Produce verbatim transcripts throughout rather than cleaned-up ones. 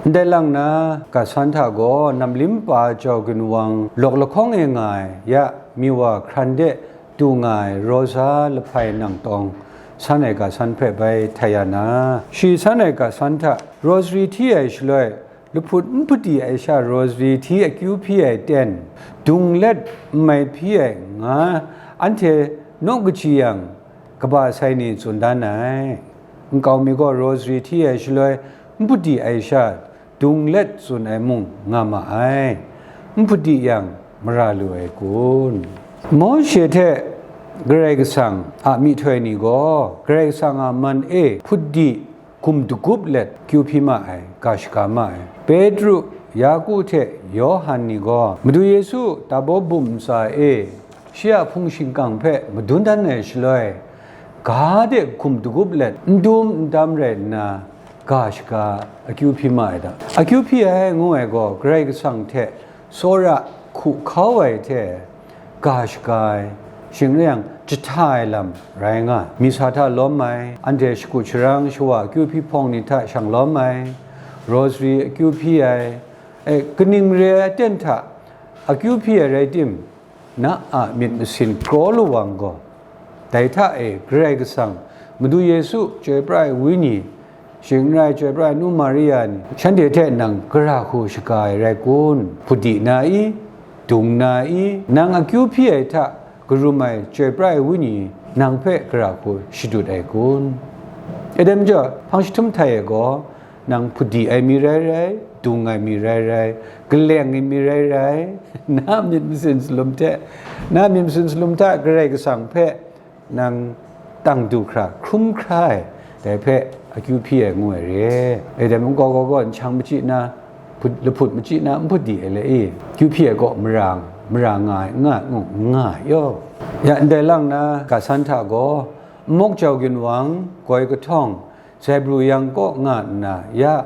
Ndai lang na, ga san hta gaw namlim pa jau ginwang lawk lahkawng e nga ai ya, mi wa hkran de du nga ai Rosa lahpai nang tawng san ai ga san hpe bai htai ya na, shi san ai ga san hta rosary hti ai shaloi, lahput n hpudi ai sha rosary hti akyu hpyi ai ten, dung let n mai hpyi ai nga, anhte naw kaji yang, kaba sai ni tsun dan ai. Nkau mi gaw rosary hti ai shaloi n hpudi ai sha, dung let tsun ai mung nga ma ai. N hpudi yang mara lu ai kun? Mawshe hte Karai Kasang a myihtoi ni gaw, Karai Kasang a man e hpudi gum dagup let kyu hpyi ma ai, ga shaga ma ai. Petru, Yaku hte Yawhan ni gaw Madu Yesu dabo bum ntsa e shi a hpung shingkang hpe madun dan ai shaloi, ga de gum dagup let n dum n dam rai nna, ga shaga akyu hpyi ma ai da. Akyu hpyi ai ngu ai gaw, Karai Kasang hte tsawra hku hkau ai hte ga shaga ai, shing n rai yang, jahta ai lam rai nga ai. Misa hta lawm ai, anhte shakut sharang shawa akyu hpyi hpawng ni hta shang lawm ai, rosary akyu hpyi ai, e, kaning re ai aten hta akyu hpyi ai rai tim, na a myit masin kraw lawang gaw, dai hta e Karai Kasang, Madu Yesu, Chyoi Pra ai Wenyi, shing n rai Chyoi Pra ai Nu Maria ni, shanhte hte nang gara hku shaga ai rai kun? Hpudi na i? Dung na i? Nang akyu hpyi ai hta karum ai Chyoi Pra ai Wenyi nang hpe gara hku shadut ai kun? E dai majaw, hpang jahtum htai e gaw, nang hpudi ai mi rai rai, dung ai mi rai rai, kaleng ai mi rai rai, na myit masin salum hte, na myit masin salum hta Karai Kasang hpe nang tang du hkra, hkrum hkra ai, dai hpe akyu hpyi ai ngu ai re. E dai mung gaw gaw gaw, nhkyang machyi na, hput, lahput machyi na, n hpudi ai le i, akyu hpyi ai gaw mara, mara nga ai, n nga ai, ngu, n nga ai yaw. Ya ndai lang na, ga san hta gaw, nmawk jau ginwang, goi kahtawng, Zebru yang kaw nga nna, ya,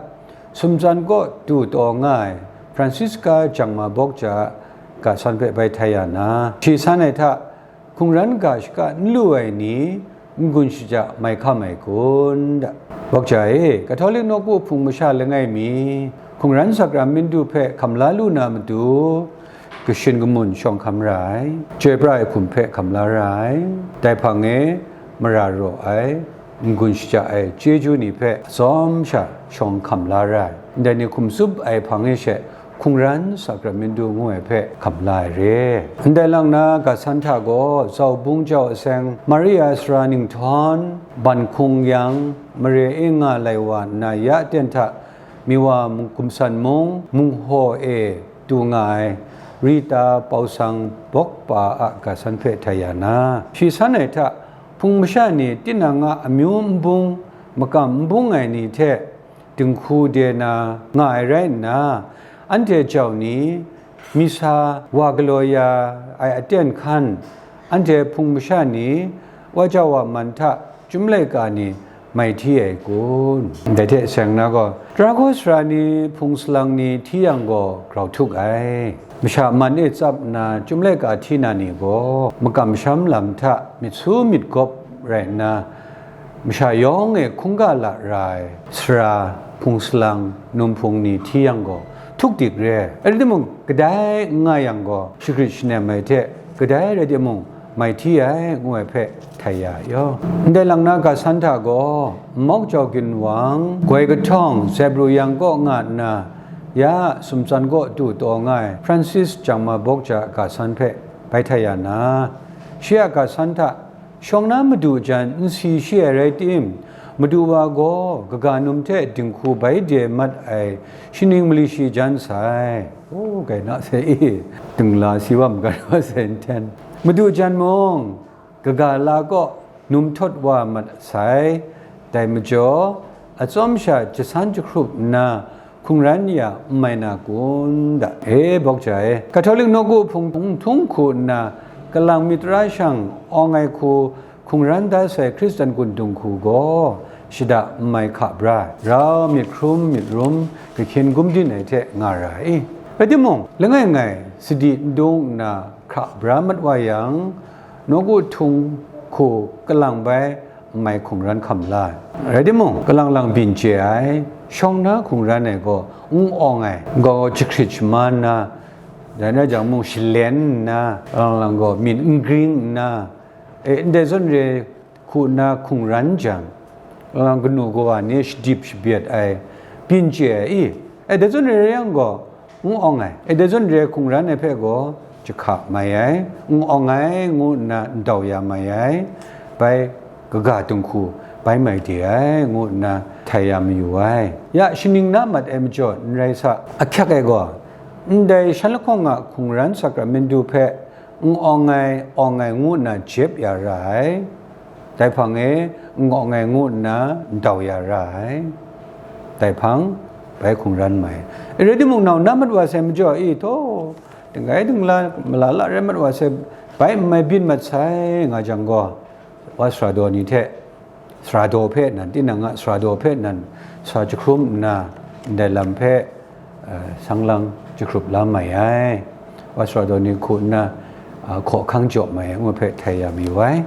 sumtsan kaw du taw nga ai Francisca Jangma Bawkja a ga san hpe bai htai ya na, shi san ai hta, hkungran ga shaka n lu ai ni n-gun shaja mai hkam ai kun da. Bawkja e, Katolik nawku hpung masha langai mi, hkungran sakramintu hpe hkam la lu na matu, kashin kamun shawng hkam ra ai, Chyoi Pra ai hkum hpe hkam la ra ai, dai hpang e mara raw ai, n-gun shaja ai chyeju ni hpe atsawm sha shawng hkam la ra ai, ndai ni hkum tsup ai hpang e she hkungran sakramintu ngu ai hpe hkam la ai re. Ndai lang na, ga san hta gaw, Zaubung jau aseng Maria sara ninghtawn ban hkung yang, mare e nga lai wa nna ya ten hta, mi wa mung, gumsan mung, munghaw e du nga ai Rita Pausang Bawkpa a ga san hpe htai ya na, shi san ai hta, hpung masha ni tinang a amyu n bung, makam n bung ai ni hte dinghku de na nga ai rai nna, anhte jau ni, misa wa galaw ya ai aten hkan, anhte hpung masha ni, wa jau wa man hta, Chyum laika ni mai hti ai kun? Ndai hte seng na gaw, tara hkaw sara ni, hpung salang ni hti yang gaw grau htuk ai. Masha man e tsap nna Chyum laika hti na ni gaw, makam masham lam hta myit su myit gawp rai nna, masha yawng e hkungga la ra ai sara, hpung salang, num hpung ni hti yang gaw, htuk dik re ai. Rai timung, kadai n nga yang gaw, shagrit shanem ai hte, kadai rai timung, mai hti ai, ngu ai hpe htai ya ai yaw. Ndai lang na, ga san hta gaw, nmawk jau ginwang, goi kahtawng, Zebru yang kaw nga nna, ya sumtsan kaw du taw nga ai Francis Jangma Bawkja a ga san hpe bai htai ya na, shi a ga san hta, shawng na madu jan n si shi ai rai tim, madu wa gaw kaga num hte dinghku bai de mat ai shaning mali shi jan sai. O, kai na sai i, dingla si wa maga wa sai nten. Madu jan mung, kaga la kaw num htawt wa mat sai. Dai majaw, atsawm sha jasan jahkrup nna, hkungran ya n mai na kun da? E, Bawkja e, Katolik nawku hpung htung hku nna, kalang myit tara shang awng ai hku hkungran da sai Hkristan kun dinghku gaw, shada n mai hka bra ai, rau myit hkrum myit rum, kahkyin gumdin ai hte nga ra ai. Rai timung, langai ngai sadi n dung nna hkra bra mat wa yang, nawku htung hku kalang bai n mai hkungran hkam la ai. Rai timung, kalang lang byin chye ai, shawng na hkungran e gaw n awng ai, gaw jahkrit shaman nna, dai rai jang mung shalen nna, kalang lang gaw myin n gring nna, e, ndai zawn re hku nna hkungran jang, kalang lang kanu kawa ni shadip shabyet ai, byin chye ai i? E, dai zawn re rai yang gaw, n awng ai, e, dai zawn re hkungran ai hpe gaw jahka mai ai, n awng ai ngu nna ndau ya mai ai, bai kaga dinghku bai mai de ai ngu nna htai ya mayu ai. Ya, shaning na mat ai majaw n rai sa, ahkyak e gaw, ndai shan lahkawng a hkungran sakramentu hpe n awng ai, awng ai ngu nna jep ya ra ai, dai hpang e n awng ai ngu nna ndau ya ra ai, dai hpang bai hkungran mai. E, rai timung, nau na mat wa sai majaw i taw, dinggai dingla, malala rai mat wa sai, bai n mai byin mat sai nga jang gaw, wa sara daw ni hte, sara daw hpe nan, tinang a sara daw hpe nan sa jahkrum nna, ndai lam hpe, eh, sang lang jahkrup la mai ai. Wa sara daw ni hku nna, ah, hkaw hkang jaw mai ai ngu hpe htai ya mayu ai.